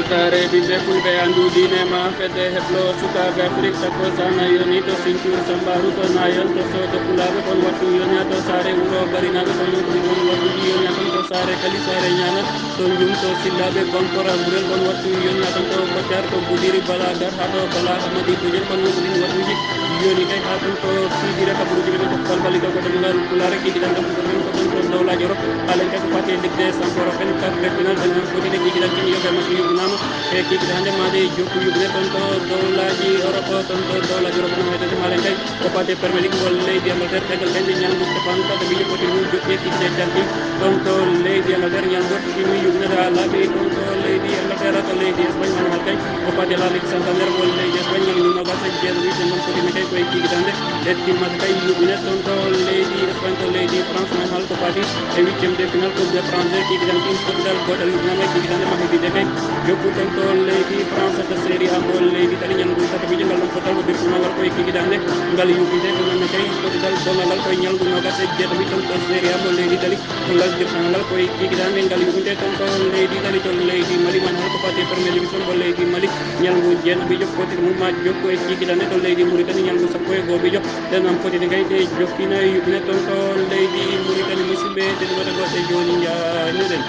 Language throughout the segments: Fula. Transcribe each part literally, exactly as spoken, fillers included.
Saare ɓiɓɓe fulɓe, anndu diine ma, fedde heblo sukaaɓe Afrik, takko sana yoni to sintur sambaru to nayon to soto pulaaɓe kon wattu yoni to saare wuro barinaaɓe kon ɗum ɗon wattuji yoni ton to saare kali saare ñaana to njum to sillaaɓe gonkora burel kon wattu yoni ton to koccar to gudiri bala gar haa to bala hamadi bujel kon ɗum ɗin wattuji yoni kay haa ton to fiidira kaburuji ɓe to balbali to ko ɗemngal pulaare kiikiɗan ɗo ko ɗum ko ɗum ɗon dowlaaji Europe. Halen kadi ko fati e ligde samporo fen quart de final ɓen en foti de kiikiɗan kin yoga match yuɓɓinaama e kiikiɗe hannde maade jokku yuɓɓine ton to dowlaaji Europe ton to dowlaaji Europe no hedde halen kay ko fati e Premier League ngol leydi Angleterre tegal kay nde ñalngu capanɗe tati mille foti ɗum jokki e kiikiɗe jalɗi ton to leydi Angleterre ñalngu timi yuɓɓinata laaɓi ton to leydi Angleterre to leydi Espagne wano hal kay ko fati e La Ligue Santander ngol leydi Espagne ngal ɗum nogas e jeeɗo witte non foti ne kay koye kiikiɗande e timmata kay yuɓɓine ton to leydi Espagne to leydi France man hal ko fati e huitième de final Coupe de France de kiikiɗan ɗin potidal gotal yuɓɓinama e kiikiɗande mahedide kay jokku ton to leydi France to série A ngol leydi Italie ñalngu tataɓijo ngal ɗum fotal ko birtunogal koye kiikiɗande ngal yuɓɓinte ko nonne kay potidal bongal ngal koye ñalngu nogas e jeeɗo witte ton to série A ngol leydi Italie Ngal jirtangal koye kiikiɗande ngal yuɓɓinte ton to leydi Italie to leydi Mali man hal ko fati e Premier Division mo leydi Mali ñalngu jeenaɓijo foti ɗum ma jokku e kiikiɗande to leydi Mauritanie ñalngu sappo e gooɓijo ɗen am fotide kay ɗe jokkina yuɓɓine ton to leydi Mauritanie musidɓe tedduɓe wata goɗɗe jooni njanuɗen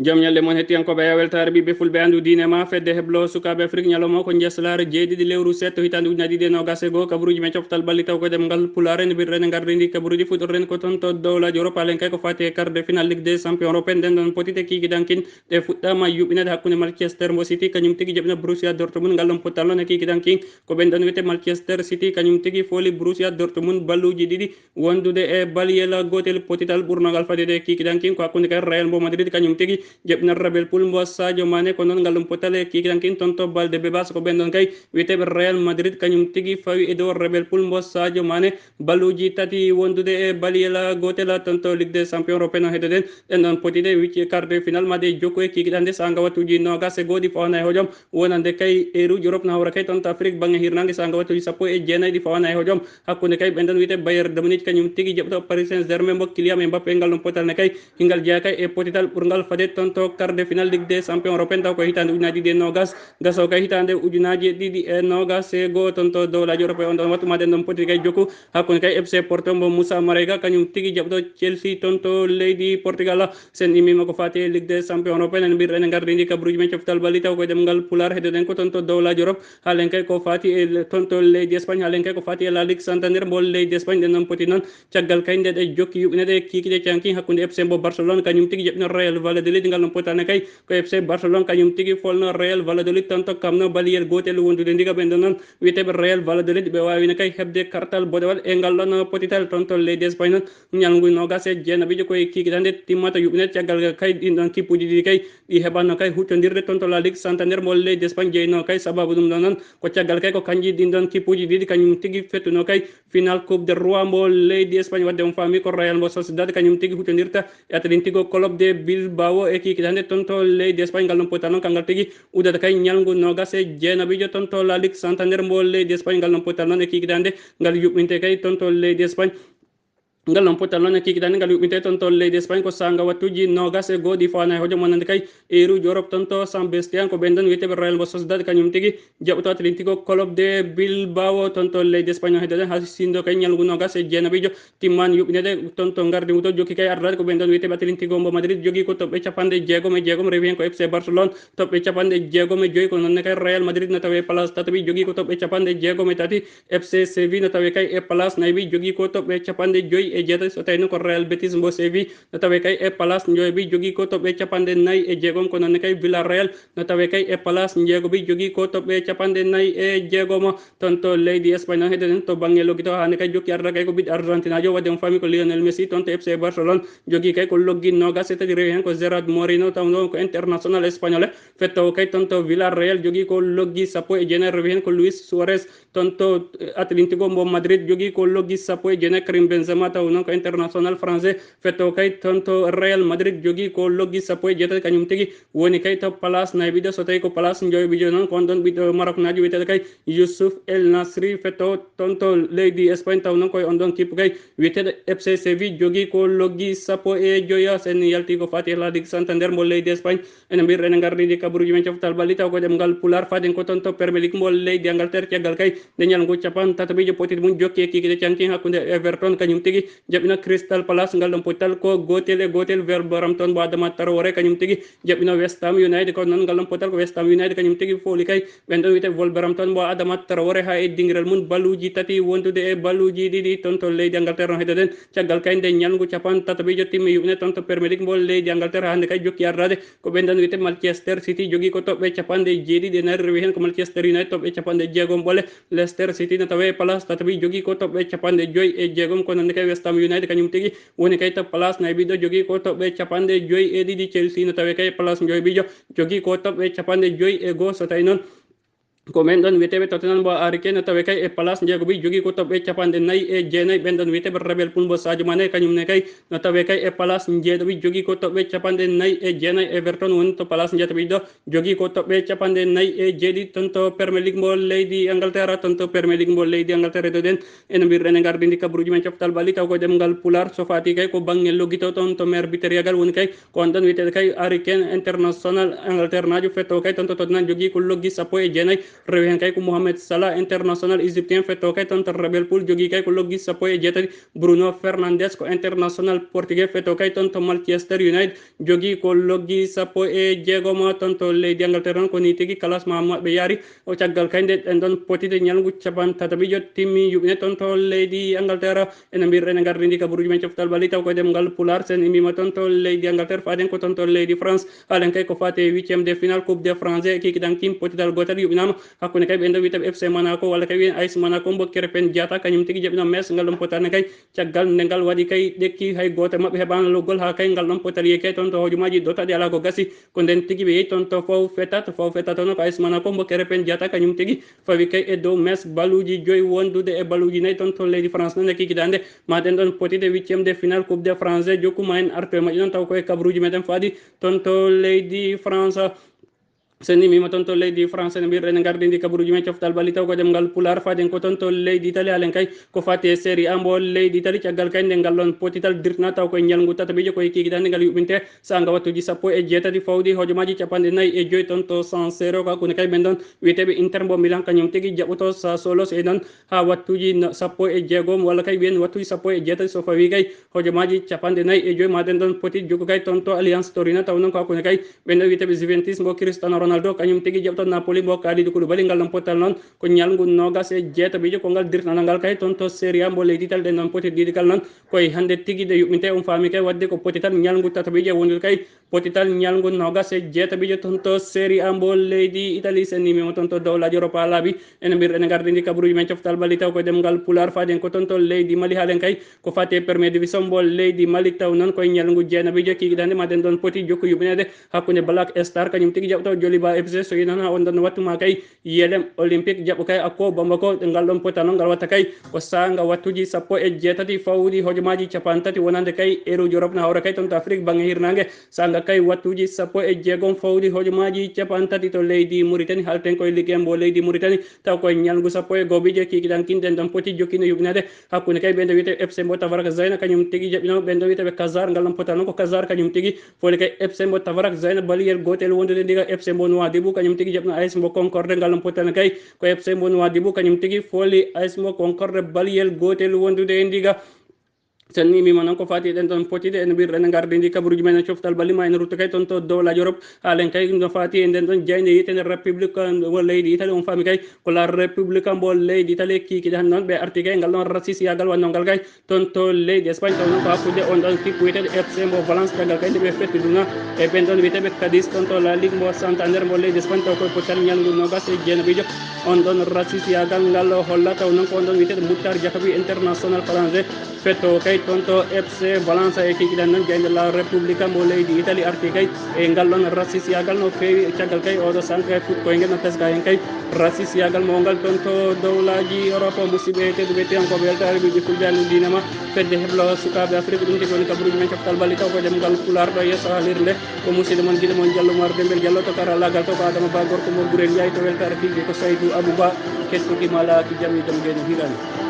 Jom ñalɗe mon hettiyankooɓe e weltaare ɓiɓɓe fulɓe anndu diine ma fedde heblo sukaaɓe Afrik ñalawma ko njeslaare jeeɗiɗi lewru setto hitaande ujunaaji ɗiɗi e noogas e goo kabaruuji men coftal ɓalli taw ko ɗemngal pulaar en mbirɗen e ngardiindi kabaruuji fuɗɗorɗen ko toon to dowlaaji Europe halen kay ko faati e quart de finale Ligue des champions européen nden ɗon potite kiikiɗankin ɗe fuɗɗaama yuɓɓinede hakkunde Manchester mo City kañum tigi jaɓina Borussia Dortmund ngal ɗon pottal noon e kiikiɗankin ko ɓen ɗon wiyete Manchester City kañum tigi fooli Borussia Dortmund balluuji ɗiɗi wondude e baliyel gootel potital ɓurnogal fadede e kiikiɗankin ko hakkunde kay Real mbo Madrid kañum tigi jaɓinat Rebel Pool mbo Sadio Mane ko noon ngal ɗum pottal e kiikiɗankin toon to balde bebas ko ɓen ɗon kay wiyeteɓe Real Madrid kañum tigi fawi e dow Rebel Pool mbo Sadio Mane balluuji tati wondude e baliyel gootel toon to Ligue des Champions Européen o heddoɗen ɗen ɗon potide wicci quart de final made jokku e kiikiɗande sanga wattuji nogas e gooɗi fawna e hojom wonande kay eruji Europe no hawra kay toon to Afrique bangge hirnange sanga wattuji sappo e jeenayi ɗi fawna e hojom Hakkunde kay ɓen ɗon wiyete Bayern de Munich kañum tigi jaɓto Paris Saint-Germain mo Kylian Mbappé ngal ɗon potal ne kay hingal jeyaa kay e potital ɓurgal fade toon to quart de finale Ligue des Champions européen taw ko hitaande ujunaaji ɗiɗi e noogas gaso kay hitaande ujunaaji ɗiɗi e noogas e goo toon to dowlaaji européen on ɗon wattu maɗen ɗon poti kay jokku hakkunde kay F C Porto mo Moussa Marega kañum tigi jaɓto Chelsea toon to leydi Portugal sen immima ko faati e Ligue des Champions européen en mbirɗen e ngardiindi kabaruuji men coftal balli taw koye ɗemngal pulaar heddoɗen ko toon to dowlaaji Europe Halen kay ko fati e le- toon to leydi Espagne, halen kay ko fati e La Ligue Santander mbo leydi Espagne, ɗen noon poti noon. Caggal kay nde ɗe jokki yuɓɓinede kiikiɗe canki hakkunde F C mbo Barcelone, kañum tigi jaɓino Real Valladolid, ngal noon potane kay ko F C Barcelone, kañum tigi folno Real Valladolid toon to kamno baliyel gootel wondude ndiga ɓen ɗon noon wiyeteeɓe Real Valladolid, ɓe waawino kay heɓde kartal boɗewal e ngal ɗon potital toon to leydi Espagne noon. Ñalngu noogas e jeenaɓijo koye kiikiɗande timmata yuɓɓinede caggal kay ɗin ɗon kippuji ɗiɗi kay ɗi heɓanno kay huccondirde toon to La Ligue Santander mo leydi Espagne jeyno kay sababu ɗum ɗon noon ko caggal kay ko kanji ɗin ɗon kippuji ɗiɗi kañum tigi fettuno kay final Coupe de Roi mo leydi Espagne wadde on faami ko Real mo Sociedad kañum tigi huccondirta e Atlético Club de Bilbao e kiikiɗande toon to leydi Espagne ngal ɗon pota noon kangal tigi udata kay ñalngu noogas e jeenaɓijo toon to La Ligue Santander mo leydi Espagne ngal ɗon pota noon e kiikiɗande ngal yuɓɓinte kay toon to leydi Espagne Ngal noon pottal noon e kiikiɗande ngal yuɓɓinte toon to leydi Espagne ko saanga wattuuji noogas e goo ɗi fawana e hojom wonande kay eruuji Europe toon to San Sebastian ko ɓen ɗon wiyeteeɓe Real mo Sociedad kañum tigi jaɓoto Atlético Club de Bilbao toon to leydi Espagne o heddoɗen haa sinndo kay ñalngu noogas e jeenaɓijo timman yuɓɓinede toon to ngardi wuto jokki kay ardaade ko ɓen ɗon wiyeteeɓe Atlético mbo Madrid jogii ko toɓɓe capanɗe jeegom e jeegom rewi heen ko F C Barcelone toɓɓe capanɗe jeegom e joyi ko noon ne kay Real Madrid no tawi place tataɓi jogii ko toɓɓe capanɗe jeegom e tati F C Séville no tawe kay e place naywi jogii ko toɓɓe capanɗe joyi e jeetati so tawino ko Real Betis mbo Séville no tawe kay e place njoybi jogii ko toɓɓe capanɗe nayi e jeegom ko noon ne kay Villarreal no tawe kay e place njeegoɓi jogii ko toɓɓe capanɗe nayi e jeegomo toon to leydi Espagne noon hedden to bangge loggito hande kay jokki arda kay ko ɓiɗɗo Argentinajo wadde on faami ko Lionel Messi toon to F C Barcelone jogii kay ko loggi noogas e tati rewi heen ko Gerard Moreno tawno ko international espagnol fettowo kay toon to Villarreal jogii ko loggi sappo e jeenayi rewi heen ko Luis Suarez Toon to Atlético mbo Madrid jogii ko loggi sappo e jeenayi Karim Benzema taw Ɗum noon ko international français, fetto kay toon to Real Madrid, jogii ko loggi sappo e jeetati, kañum tigi woni kay to place nayɓiɗɗo. So tawii ko place njoyɓiɗɗo noon, ko on ɗoon ɓiɗɗo Maroc naajo wiyeteeɗo kay Youssouf El Nasri, fetto toon to leydi Espagne, taw noon koye on ɗoon kippu kay wiyeteeɗo F C Séville, jogii ko loggi sappo e joyo. So en yaltii ko faati e La Ligue Santander mbo leydi Espagne, ene mbiyɗen, ene ngardi ndi kabaruuji men coftal ɓalli, taw ko ɗemngal Pulaar, faaden ko toon to Premier League mbo leydi Angleterre, caggal kay nde ñalngu capan tataɓijo pottital mum jokki e kikiiɗe canki hakkunde Everton kañum tigi jaɓɓino Crystal Palace, ngal ɗoon pottital ko gootel e gootel. Wolverhampton mbo Adama Traoré kañum tigi jaɓɓino West Ham United, ko noon ngal ɗoon pottital ko West Ham United kañum tigi fooli kay ɓen ɗoon wiyetee Wolverhampton mbo Adama Traoré haa e dingiral mum balluuji tati wondude e balluuji ɗiɗi toon to leydi Angleterre. No heɗoɗen, caggal kay nde ñalngu capan tataɓijo timmi yuɓɓine toon to Premier League mbo leydi Angleterre, haa hannde kay jokki ardaade. Ko ɓen ɗoon wiyetee Manchester City, jogii ko toɓɓe capanɗe jeeɗiɗi e nayi, rewi heen ko Manchester United, toɓɓe capanɗe jeegom ɓolle. Leicester City no tawee place tataɓi, jogii ko toɓɓe capanɗe joy e jeegom, ko noon ne kay West Ham United kañum tigi woni kay to place nayɓiɗɗo, jogii ko toɓɓe capanɗe joy e ɗiɗi. Chelsea no tawee kay place njoyɓijo, jogii ko toɓɓe capanɗe joy e goo. So tawii noon ko ɓen ɗoon wiyeteeɓe Tottenham mbo Harry Kane, no tawee kay e place njeegoɓi, jogii ko toɓɓe capanɗe nayi e jeenayi. Ɓen ɗoon wiyeteeɓe Rebel Pool mbo Sadio Mané, kañum ne kay no tawee kay e place njeeɗiɗi, jogii ko toɓɓe capanɗe nayi e jeenayi. Everton woni to place njeetaɓiɗɗo, jogii ko toɓɓe capanɗe nayi e jeeɗiɗi toon to Premier League mbo leydi Angleterre. Toon to Premier League mbo leydi Angleterre, heɗoɗen, ene mbiyɗen, ene ngardi ndi kabaruuji men coftal ɓalli, taw ko ɗemngal Pulaar. So faati kay ko bannge loggito toon to maire Biteriyagal woni kay ko on ɗoon wiyeteeɗo kay Harry Kane, international Angleterre naajo, fetto kay toon to Tottenham, jogii ko loggi sappo e jeenayi. Rewi heen kay ko Mohamed Salah, international égyptien, fetto kay toon to Rebel Pool, jogii kay ko loggi sappo e jeetati. Bruno Fernandes ko international portugais, fetto kay toon to Manchester United, jogii ko loggi sappo e jeegom toon to leydi Angleterre. Noon ko nii tigi classement maɓɓe yaari. O caggal kay nde ɗen ɗoon pottital ñalngu capan tataɓijo timmi yuɓɓine toon to leydi Angleterre. Ene mbiyɗen, ene ngardi ndi kabaruuji men coftal ɓalli, taw ko ɗemngal Pulaar. So en immiima toon to leydi Angleterre, faaden ko toon to leydi France. Haalen kay ko faati e huitième de finale Coupe de France, e kikiiɗe canki pottital gootal yuɓɓinaama hakkunde kay ɓen ɗoon wiyeteeɓe F C Monaco, walla kay wiyen A S Monaco mbo Krépin Diatta kañum tigi jaɓɓino Metz. Ngal ɗoon pottital ne kay, caggal nde ngal waɗi kay, ɗekki hay gooto e maɓɓe heɓaano loggol, haa kay ngal ɗoon pottital yehi kay toon to hojomaaji ɗo taƴi alaa ko gasi. Ko ndeen tigi ɓe yehi toon to Fou Fettat, Fou Fettat toon ko A S Monaco mbo Krépin Diatta kañum tigi fawi kay e dow Metz balluuji joy wondude e balluuji nayi toon to leydi France. Noon e kikiiɗe hannde, maa ɗen ɗoon pottital huitième de finale Coupe de France, jokku maa en artu e majje noon, taw ko e kabaruuji meɗen faadi toon to leydi France. So en immiima toon to leydi France, ene mbiyɗen, ene ngardi ndi kabaruuji men coftal ɓalli, taw ko ɗemngal Pulaar, faaden ko toon to leydi Italie. Haalen kay ko faati e Serie A mbo leydi Italie, caggal kay nde ngal ɗoon pottital dirtinaa, taw ko e ñalngu tataɓijo, ko e kikiiɗe hannde ngal yuɓɓintee, saanga wattuuji sappo e jeetati fawdi hojomaaji capanɗe nayi e joy toon to San Siro, ko hakkunde kay ɓen ɗoon wiyeteeɓe Inter mbo Milan, kañum tigi jaɓɓotoo Sassuolo. So e noon haa wattuuji no-, sappo e jeegom, walla kay wiyen wattuuji sappo e jeetati, so fawii kay hojomaaji capanɗe nayi e joy, maa ɗen ɗoon pottital jokku kay toon to Allianz Torino, taw noon ko hakkunde kay ɓen ɗo wiyeteeɓe Juventus mbo Cristiano Ronaldo, kañum tigi jaɓɓotoo Napoli mbo Kalidou Koulibaly. Ngal ɗoon pottital noon ko ñalngu noogas e jeetaɓijo ko ngal dirtanaa ngal kay toon to Serie A mbo leydi Italie. Ɗen ɗoon pottital ɗiɗi kala noon ko e hannde tigi ɗe yuɓɓintee. On faami kay waɗde ko pottital ñalngu tataɓijo e wondude kay pottital ñalngu noogas e jeetaɓijo toon to Serie A mbo leydi Italie. So en immiima toon to dowlaaji Europa laabi, ene mbiyɗen, ene ngardi ndi kabaruuji men coftal ɓalli, taw ko e ɗemngal Pulaar, faaden ko toon to leydi Mali. Haalen kay ko faati e Première Division mbo leydi Mali, taw noon ko e ñalngu jeenaɓijo kikiiɗe hannde maa ɗen ɗoon pottital jokku yuɓɓineede hakkunde Black Star kañum tigi jaɓɓotoo Djoliba F C. So yii noon haa on ɗoon wattu maa kay Yelem Olympique jaɓɓo kay Accor Bamako. Ngal ɗoon pottital noon ngal watta kay ko saanga wattuuji sappo e jeetati fawdi hojomaaji capanɗe tati wonande kay eruuji Europe, na hawra kay toon to Afrique bannge hirnaange, saanga kay wattuuji sappo e jeegom fawdi hojomaaji capanɗe tati to leydi Mauritanie. Haalten ko e Ligue un mbo leydi Mauritanie, taw ko e ñalngu sappo e gooɓijo kikiiɗe canki ɗen ɗoon pottital jokkiino yuɓɓineede hakkunde kay ɓen ɗo wiyeteeɓe F C mbo Tabarak Zaina, kañum tigi jaɓɓino ɓen ɗo wiyeteeɓe Casar. Ngal ɗoon pottital noon ko Casar kañum tigi fooli kay F C mbo Tabarak Zaina, baliyel gootel wondude ndiga F C mbo Nouadhibou, kañum tigi jaɓɓino A S mbo Concorde. Ngal ɗoon pottital kay ko F C mbo Nouadhibou kañum tigi fooli A S mbo Concorde, baliyel gootel wondude e ndiga. So en immiima noon ko faati e ɗen ɗoon pottital, ene mbiyɗen, ene ngardi ndi kabaruuji men e coftal ɓalli, maa en rutto kay toon to dowlaaji Europe. Haalen kay no faati e nden ɗoon jaaynde yiite nder République mbo leydi Italie. On faami kay ko La Repubblica mbo leydi Italie kikiiɗe hannde noon ɓe arti kay ngal ɗoon rasisiyaagal wonnoo ngal kay toon to leydi Espagne, taw noon ko hakkunde on ɗoon kippu wiyeteeɗo F C mbo Valence, caggal kay nde ɓe fetti duna e ɓen ɗoon wiyeteeɓe Cadiz toon to La Ligue mbo Santander mbo leydi Espagne, taw koye pottital ñalngu noogas e jeenaɓijo. On ɗoon rasisiyaagal ngal holla, taw noon ko on ɗoon wiyeteeɗo Moutar Diakhaby, international français, fetto kay Toon to F C Valence e kikiɗen noon, gaynde La Repubblica mo leydi Italie arti kay e ngal ɗoon rasisiyagal no feewi e caggal kay oɗo sànq e fuɗ koynge no teska heen kay rasisiyagal mo ngal. Toon to dowlaaji Europe, musidɓe tedduɓe, teeŋkooɓe weltaare ɓiɓɓe Fulɓe, anndidiinama fedde heblo sukaaɓe Afrique, ɗum tigi woni kabaruuji men coftal balɗe taw ko ɗemngal Pulaar ɗo yeeso haalirde nde. Ko musidɗo mon, giɗo mon Diallo Oumar Dembel Diallo, to karallaagal to ko Adama Ba, gorko mo Gurel Ndiaye, to weltaare fiji ko Saydou Abou Ba. Kettuki ma laaki jam e jam geno hirani.